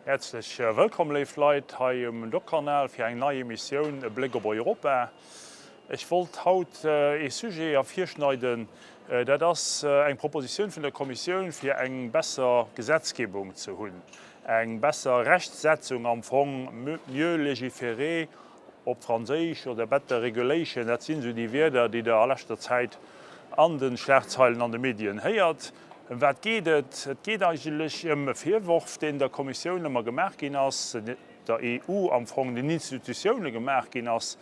Häerzlech wëllkomm léif Leit hei um Doc-Kanal fir eng nei Emissioun E Bléck op Europa. Ech wollt haut ee Sujet ervirschneiden, dat ass eng Propositioun vun der Kommissioun fir eng besser Gesetzgebung ze hunn, eng besser Rechtssetzung am Fong, mieux légiférer op Franséisch oder better regulation, dat sinn esou déi Wierder, déi Der a leschter Zäit an de Schlagzeilen an de Medien héiert. Ëm wat geet et? Et geet eigentlech ëm e Virworf, deen der Kommissioun ëmmer gemaach ginn ass, der EU am Fong, den Institutioune gemaach ginn ass,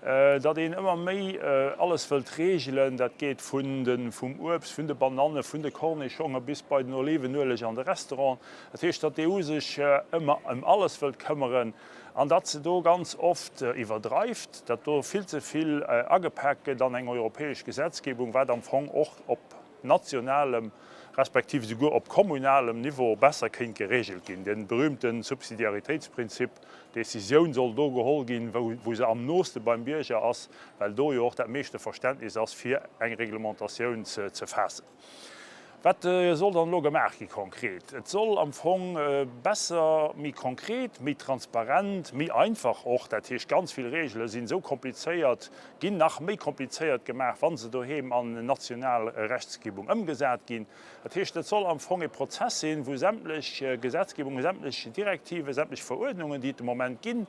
datt een ëmmer méi alles wëllt reegelen. Dat geet vun de, vum Uebst, vun de Bananne, vun de Kornischonge bis bei den Olivenueleg an de Restauranten. Dat heescht, datt d'EU sech ëmmer ëm alles wëllt këmmeren. An datt se do ganz oft iwwerdreift, datt do vill ze vill agepaakt gëtt an eng europäesch Gesetzgebung, wat am Fong och op nationalem respektiv esouguer op kommunalem Niveau besser kéint geregelt ginn. De berühmte Subsidiaritéitsprinzip, d'Décisioun soll do geholl ginn, wou se am nooste beim Bierger ass, well do jo och dat meeschte Verständnis ass, fir eng Reglementatioun ze faassen. Wat soll dann elo gemaach gi konkret? Et soll am Fong besser, méi konkret, méi transparent, méi einfach och, dat heescht ganz vill Regele sinn esou komplizéiert, ginn nach méi komplizéiert gemaach, wa se doheem an national Rechtsgebung ëmgesat ginn. Dat heescht, et soll am Fong e Prozess sinn, wou sämtlech Gesetzgebungen, sämtlech Direktiven, sämtlech Veruerdnungen, déi et de Moment ginn,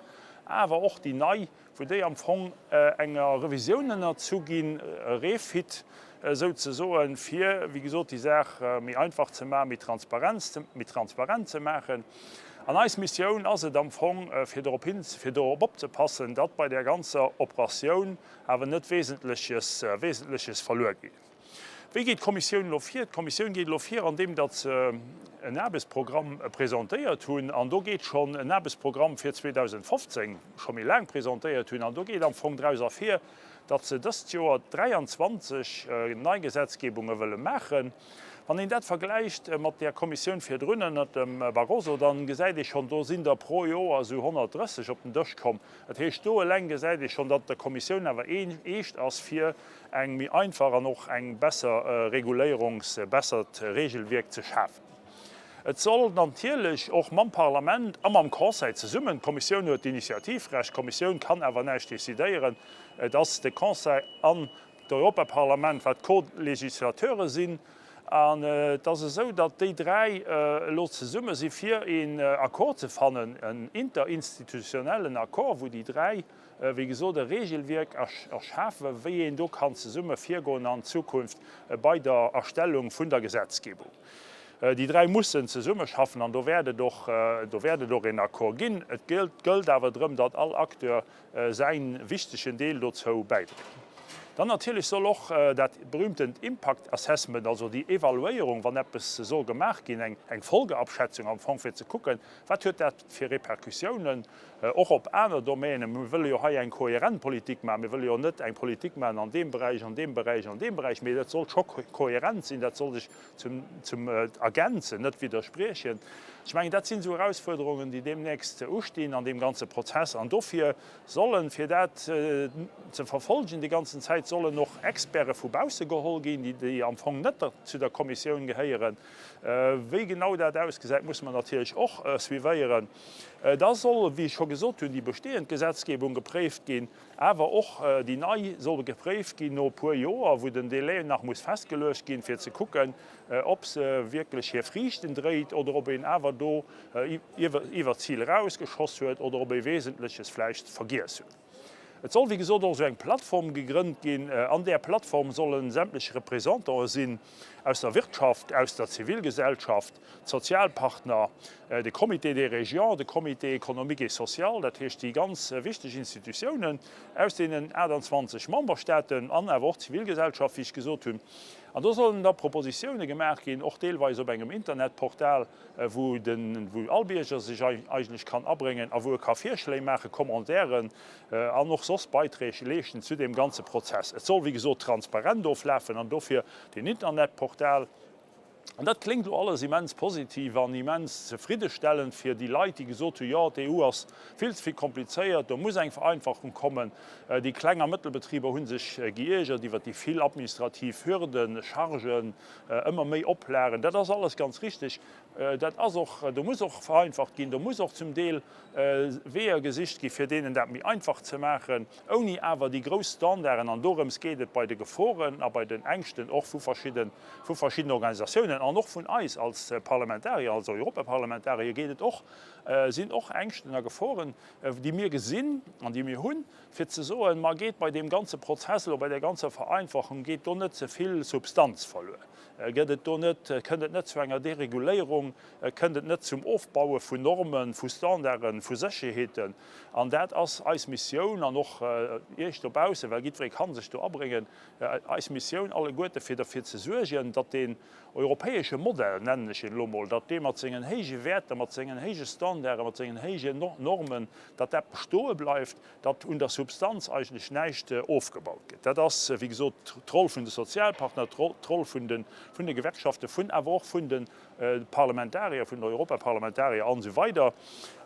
awer och déi nei, wou déi am Fong enger Revisioun ënnerzu ginn, e Refit souzesoen, fir, wéi gesot, déi Saach méi einfach ze maachen, méi transparent, méi transparent ze maachen. An eis Missioun ass et am Fong, fir dorop hin, fir dorop opzepassen, datt bei där ganzer Operatioun awer net Wesentleches, Wesentleches verluer geet. Wéi geet d'Kommissioun elo vir? D'Kommissioun geet elo vir, andeem datt se en Aarbechtsprogramm presentéiert hunn, an do geet schonn en Aarbechtsprogramm fir 2015 scho méi laang presentéiert hunn, an do geet am Fong draus ervir, datt se dëst Joer 23 nei Gesetzgebunge wëlle maachen. Wann een dat vergläicht mat där Kommissioun virdrun ënnert dem Barroso, da gesäit ee schonn, do sinn der pro Joer esou 130 op den Dësch komm. Dat heescht, do eleng gesäit ee schonn, datt der Kommissioun awer eescht ass, fir eng méi einfach an och eng besser Reguléierungs-, bessert Regelwierk ze schafen. Et soll natierlech och mam Parlament a mam Conseil zesummen, d'Kommissioun huet d'Initiativrecht, d'Kommissioun kann awer näischt decidéieren, et ass de Conseil an d'Europaparlament, wat d'Co-Législateure sinn, an et ass esou, datt déi dräi elo zesumme si fir een Accord ze fannen, en interinstitutionellen Accord, wou déi dräi wéi gesot, e Regelwierk erschafen, wéi een do kann zesumme virgoen an Zukunft bei der Erstellung vun der Gesetzgebung. Déi dräi mussen zesummeschaffen an do wäert et och, do wäert et och een Accord ginn. Et gëllt awer drëm, datt all Acteur säi wichtegen Deel dozou bäidréit. Dann natierlech soll och dat berühmtent Impact Assessment, also déi Evaluéierung, wann eppes soll gemaach ginn, eng Folgeabschätzung am Fong, fir ze kucken, wat huet dat fir Répercussiounen Och op aner Domänen. Mir wëlle jo hei eng kohärent Politik maachen. Mir wëlle jo net eng Politik maachen an deem Beräich, an deem Beräich, an deem Beräich, mee dat soll scho kohärent sinn, dat soll sech zum ergänzen, net widderspriechen. Ech mengen, dat sinn esou Erausfuerderungen, déi deemnächst ustinn an deem ganze Prozess. An dofir sollen, fir dat ze verfolgen déi ganzen Zäit, sollen och Experte vu bausse geholl ginn, déi am Fong net zu der Kommissioun gehéieren. Wéi genau dat ausgesäit, musse mer natierlech och suivéieren. Da soll, wéi ech scho gesot hunn, déi bestehend Gesetzgebung gepréift ginn, awer och déi nei soll gepréift ginn no e puer Joer, wou den Délai nach muss festgeluecht ginn, fir ze kucken, ob se wierklech hir Friichten dréit oder ob een awer do iwwer d'Zil erausgeschoss huet oder ob ee Wesentleches vläicht vergiess huet. Et soll, wéi gesot, och esou eng Plattform gegrënnt ginn. An där Plattform solle sämtlech Représentante sinn aus der Wirtschaft, aus der Zivilgesellschaft, d'Sozialpartner, de Comité des Régions, de Comité économique et social, dat heescht déi ganz wichteg Institutiounen aus deenen 28 Memberstaaten an awer och d'Zivilgesellschaft, wéi ech gesot hunn. An do sollen da Propositioune gemaach ginn, och deelweis op engem Internetportal, wou den, wou all Bierger sech eigentlech kann abréngen a wou e ka Virschléi maachen, Commentairen an och soss Beiträg leeschten zu deem ganze Prozess. Et soll, wéi gesot, transparent oflafen an dofir deen Internetportal. An dat kléngt elo alles immens positiv an immens zefriddestellend fir déi Leit, déi gesot hunn, jo, d'EU ass vill ze vill komplizéiert, do muss eng Vereinfachung kommen. Déi Kleng a Mëttelbetriber hu sech geiergert iwwert déi vill administrativ Hürden, Chargen, ëmmer méi Oplagen. Dat ass alles ganz richtig. Dat ass och, do muss och vereinfacht ginn, do muss och zum Deel Weeër gesicht gi fir deenen dat méi einfach ze maachen, ouni awer déi grouss Standarden, an dorëms geet et bei de Geforen a bei den Ängschten och vu verschidde vu verschiddenen Organisatiounen an och vun eis als Parlamentarier, als Europaparlamentarier geet et och, sinn och Ängschten a Geforen, déi mir gesinn an déi mir hunn, fir ze soen, ma geet bei deem ganze Prozess elo, bei där ganzer Vereinfachung, geet do net ze vill Substanz verluer? Gëtt et do net, kënnt et net zu enger Dereguléierung, kënnt et net zum Ofbaue vun Normen, vu Standarden, vu Sécherheeten? An dat ass eis Missioun an och Iech dobaussen, well jiddweree ka sech do abréngen, eis Missioun alleguerte fir derfir ze suergen, datt deen europäesche Modell, nennen ech en elo mol, datt dee mat sengen héije Wäerter, mat sengen héije Standarden, mat sengen héijen Normen, datt dat bestoe bleift, datt un der Substanz eigentlech näischt ofgebaut gëtt. Dat ass, wéi gesot, d'Roll vun de Sozialpartner, d'Roll vun de Gewerkschaften, vun awer och vun de Parlamentarier, vun den Europaparlamentarier an esou weider.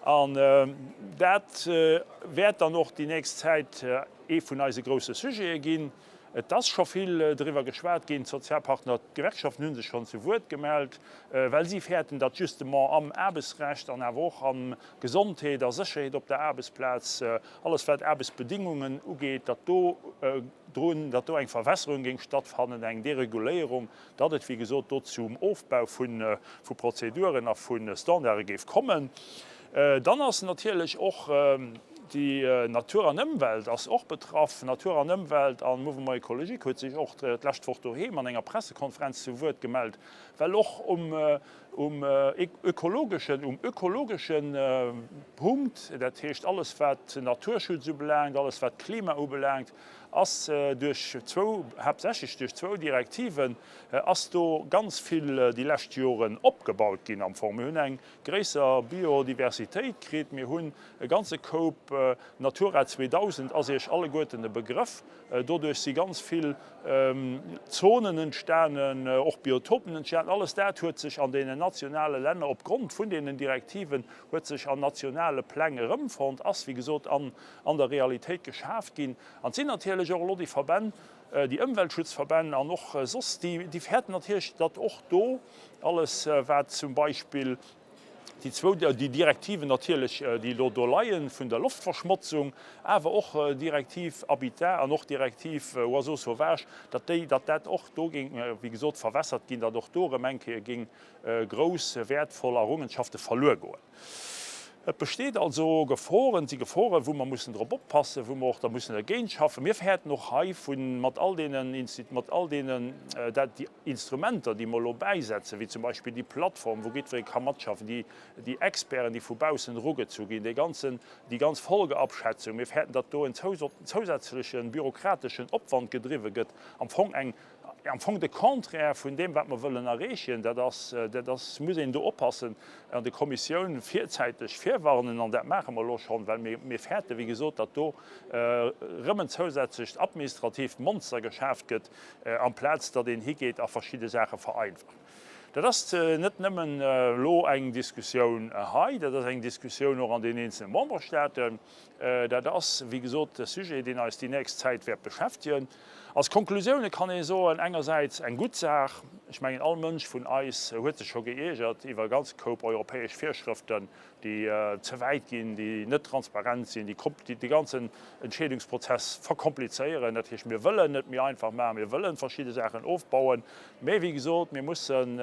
An dat wäert dann och déi nächst Zäit ee vun eise grousse Sujete ginn. Et ass scho vill driwwer geschwat ginn. D'Sozialpartner, d'Gewerkschaften hu sech schonn zu Wuert gemellt, well si fäerten, datt justement am Aarbechtsrecht an awer och am Gesondheet a Sécherheet op der Aarbechtsplaz, alles wat Aarbechtsbedingungen ugeet, datt do drun, datt do eng Verwässerung géing stattfannen, eng Dereguléierung, datt et wéi gesot do zum Ofbau vu Prozeduren a vu Standarde géif kommen. Dann ass natierlech och déi Natur an Ëmwelt ass och betraff. Natur an Ëmwelt a Mouvement Écologique huet sech och d'lescht Woch doheem an enger Pressekonferenz zu Wuert gemellt, well och um um ökologeschen, um ökologesche Punkt, dat heescht alles wat Naturschutz ubelaangt, alles wat Klima ubelaangt, ass duerch zwou, haaptsächlech duerch zwou Direktiven, ass do ganz vill déi lescht Joren opgebaut ginn am Fong. Mir hunn eng gréisser Biodiversitéit kritt, mir hunn e ganze Koup, Natura 2000 ass Iech alleguerten e Begrëff, doduerch si ganz vill Zonen entstanen, och Biotopen entstanen. Alles dat huet sech an deenen nationale Länner opgrond vun deenen Direktiven huet sech an nationale Pläng erëmfonnt, ass wéi gesot an der Realitéit geschaaft ginn. An et sinn natierlech och elo déi Verbänn, déi Ëmweltschutzverbänn an och soss, déi fäerten natierlech, datt och do alles, wat zum Beispill déi zwou, déi Direktiven natierlech, déi elo do leien, vun der Loftverschmotzung, awer och Direktiv Habitat an och Direktiv Oiseaux sauvages, datt déi, datt dat och do géing, wéi gesot, verwässert ginn, datt och do erëm eng Kéier géing grouss wäertvoll Errungenschafte verluer goen. Et besteet also Geforen, et si Geforen, wou mer mussen drop oppassen, wou mer och da mussen dergéint schaffen. Mir fäerten och hei vu mat all deenen, mat all deenen, dat, déi Instrumenter, déi mer elo bäisetzen, wéi zum Beispill déi Plattform, wou jiddweree ka matschaffen, déi, déi Experten, déi vu baussen erugezu ginn, dee ganzen, déi ganz Folgeabschätzung, mir fäerten, datt do en zousätzleche bürokrateschen Opwand gedriwwe gëtt, am Fong eng Am Fong de Contraire vun deem, wat mer wëllen erreechen. Dat ass, dat ass, muss een do oppassen an de Kommissioun virzäiteg virwarnen, an dat maache mer elo schonn, well mir, mir fäerten, wéi gesot, datt do erëm en zousätzlecht administratiivt Monster geschaaft gëtt, amplaz datt een higeet a verschidde Saache vereinfacht. Dat ass net nëmmen elo eng Diskussioun hei, dat ass eng Diskussioun och an den eenzelne Memberstaaten. Dat ass, wéi gesot, e Sujet, deen eis déi nächst Zäit wäert beschäftegen. Als Konklusioune kann ee soen, engersäits eng gutt Saach, ech mengen all Mënsch vun eis huet sech scho geiergert iwwer e ganze Koup europäesch Virschrëften, déi ze wäit ginn, déi net transparent sinn, déi de ganzen Entscheedungsprozess verkomplizéieren. Dat heescht, mir wëllen et méi einfach maachen, mir wëllen verschidde Saachen ofbauen, mä wéi gesot, mir mussen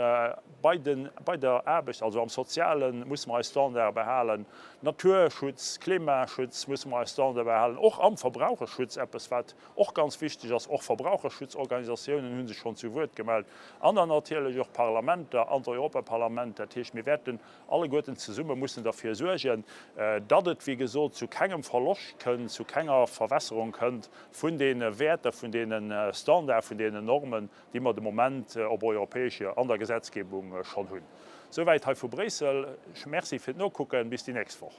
bei den, bei der Aarbecht, also am Sozialen, musse mer eis Standarde behalen, Naturschutz, Klimaschutz musse mer eis Standarde behalen, och am Verbraucherschutz, eppes wat Och ganz wichteg ass, och Verbraucherschutzorganisatiounen hu sech schonn zu Wuert gemellt an dann natierlech och d'Parlamenter an d'Europaparlament. Dat heescht, mir wäerten alleguerten zesumme mussen derfir suergen, datt et, wéi gesot, zu kengem Verloscht kënnt, zu kenger Verwässerung kënnt vun deene Wäerter, vun deene Standarde, vun deenen Normen, déi mer de Moment op europäescher an der Gesetzgebung schonn hunn. Souwäit hei vu Bréissel. Merci fir d'Nokucken. Bis déi nächst Woch.